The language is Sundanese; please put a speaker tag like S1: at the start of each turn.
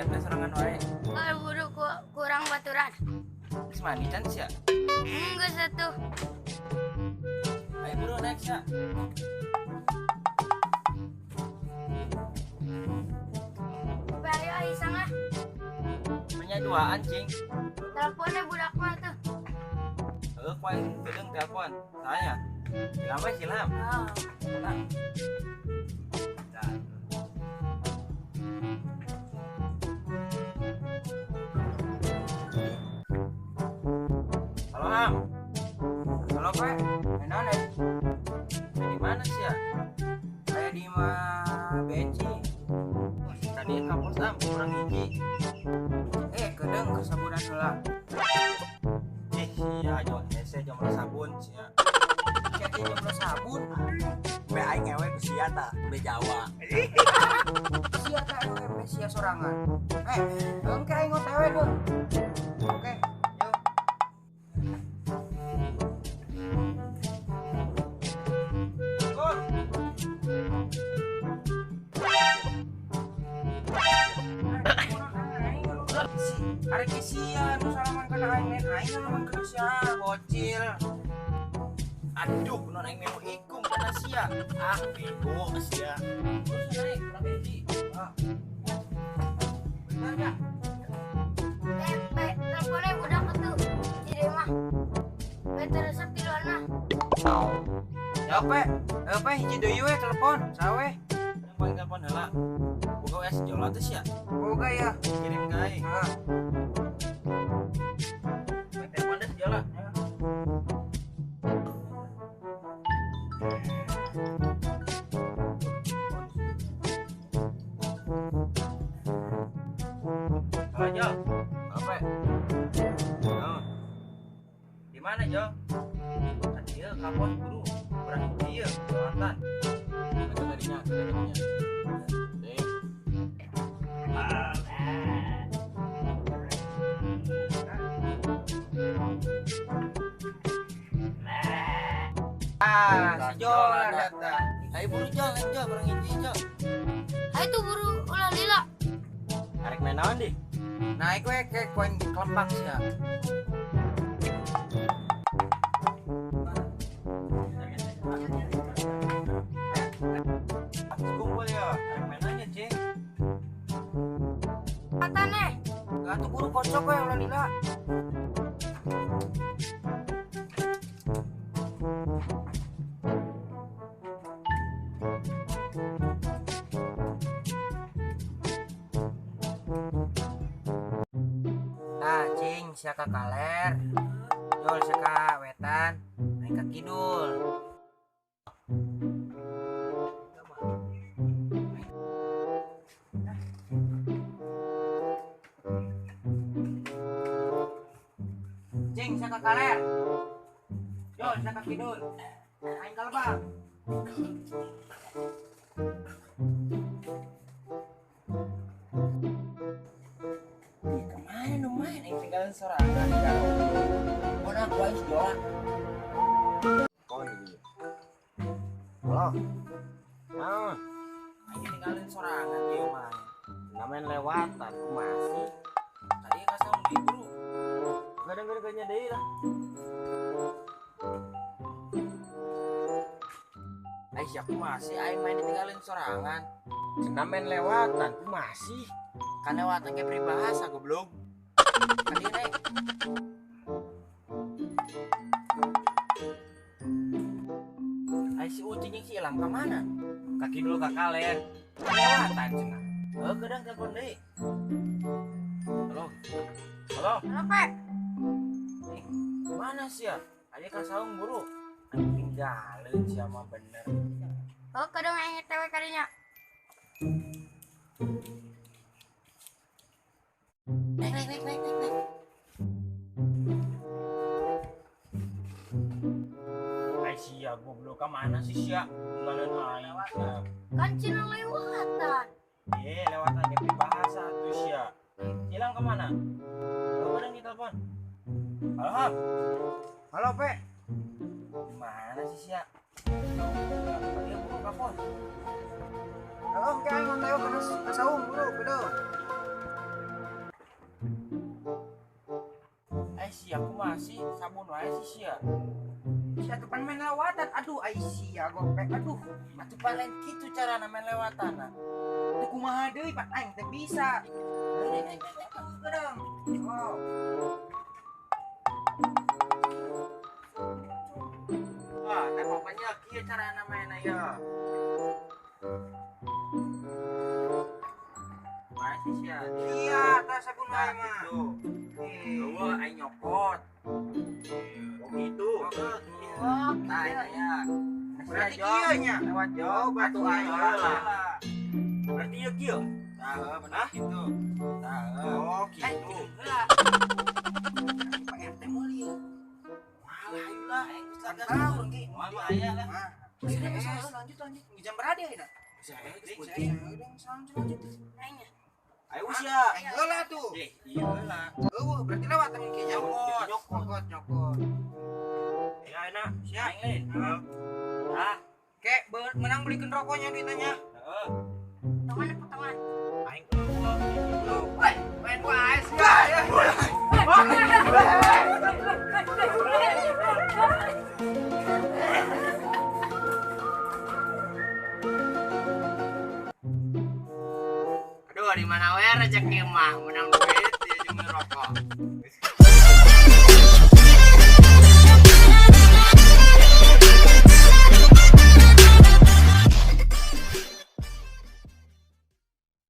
S1: teh sorangan wae.
S2: Buru kurang baturan.
S1: Geus mandi can sia?
S2: Geus atuh.
S1: Ayo buru naik sia.
S2: Pe ayo isang ah.
S1: Punya duaan cing.
S2: Teleponnya budak mah tuh.
S1: Heuh, paling kedeung telepon. Tanya. Silam we silam.
S2: Oh.
S1: Nah. Halo Am.
S3: Halo Pe, naon eh?
S1: Di mana sih ya?
S3: Aya di imah Beci.
S1: Tadi kampus Am kurang hiji.
S3: Kedeung ke sabunan heula.
S1: Ih, sia jauh hese jomblo sabun sia.
S3: Sia teh jomblo sabun.
S4: Be aing ngewe ku sia tah, be Jawa.
S3: Sia teh ewe be sia sorangan. Engke aing OTW deuh. Oke. Arek sia nu salaman kana aing lain aing salaman kana sia bocil.
S1: Aduh, kunaon aing memu ikung kana sia. Ah, bego sia.
S3: Terus naik kurang hiji. Ah. Bener enggak?
S2: Pe, teleponnya budak atuh. Di imah. Pe teresep di luarna.
S3: Ya Pe, Pe hiji deui we telepon, sawe.
S1: Yang paling telepon heula. Boga we si Jola teh sia.
S3: Boga ya.
S1: Kirim ka aing.
S3: Heeh.
S1: Telepon deh si Jola. Halo Jo. Apa? Naon? Di mana Jo? Kan ieu kapos buru. Kurang hiji ieu lewatan. Ada tadinya, ada tadinya. Deh.
S3: Ah, si Jola datang.
S1: Ayo buru Jo, naik Jo, kurang hiji Jo.
S2: Ayo tuh buru ulah lila.
S1: Arek main naon deh?
S3: Naik we ke koin kelempang sia.
S1: Kumpul ya, arek main aja cing.
S2: Matane.
S3: Atuh buru kocok we ulah lila. Tah cing sia ka kaler. Jol sia ka wetan, aing ka kidul. Cing sia ka kaler. Jol sia ka kidul. Aing ka lebak.
S1: Ih, kemana nu main aing tinggalin sorangan. Mana aku aing si Jola.
S4: Kon ieu. Halo. Naon?
S1: Aing tinggalin sorangan ieu mah.
S4: Nah main lewatan kumaha sih?
S1: Tadi ka saung deui buru.
S4: Gadang-gadangnya deui lah.
S1: Ai sia kumaha sih aing main ditinggalin sorangan.
S4: Cenah main lewatan kumaha sih?
S1: Kan lewatan ge peribahasa goblok. Tadi naik. Ai si Ucing jeung si Ilham ka mana?
S4: Ka kidul ka kaler.
S1: Lewatan cenah. Heuh, kedeung telepon deui.
S4: Halo. Halo.
S2: Halo Pe.
S1: Mana sih ya? Aya ka saung buru. Aing tinggalin sia mah bener.
S2: Oh, kedeung aing tewe kadinya.
S1: Naik naik naik naik naik.
S4: Ai sia goblok ka mana sih sia? Tinggalin aing sia.
S2: Kan cina lewatan.
S4: Lewatan ge peribahasa atuh sia. Hilang ke mana?
S1: Heuh, kedeung ditelepon.
S4: Halo, Ham.
S3: Halo Pe.
S1: Di mana sih sia? Dia buru ka pos.
S3: Halo, engke aing OTW ka saung buru kedeung.
S4: Sia kumaha sih sabun wae sih sia.
S3: Sia tuh pan main lewatan. Aduh ai sia gopek. Aduh,
S4: atuh pan lain kitu carana main lewatan.
S3: Tuh kumaha deui pan aing teu bisa. Gedeng. Oh.
S1: Wah, teh papanya kieu carana main aya. Kumaha sih sia?
S3: Iya, tah sabun wae mah.
S1: Eueuh aing nyokot. Oh gitu.
S2: Oh,
S1: tah ya.
S3: Berarti kieu nya.
S1: Lewat jo,
S3: batu aing
S1: lah.
S4: Berarti ieu kieu.
S1: Tah, bener gitu. Tah.
S4: Oh, gitu.
S3: Heula. Pak RT meuli ieu.
S4: Malah aing lah, aing geus lagas.
S3: Tahu ge.
S1: Moal aya lah.
S3: Lanjut lanjut. Jam berapa ayeuna? Lanjut lanjut.
S2: Aingnya.
S4: Ayo sia.
S3: Aing heula tuh.
S1: Iya heula.
S3: Eueuh, berarti lewat mungkin
S1: Nyokot.
S3: Nyokot, nyokot.
S4: Ya enak, sia.
S1: Aing lain. Tah.
S3: Kek menang belikan rokoknya duitnya.
S1: Heeh.
S2: Potongan potongan.
S4: Aing eueuh.
S3: Woi, main wae sia.
S1: Aduh, di mana we rezeki mah menang duit dia jeung rokok.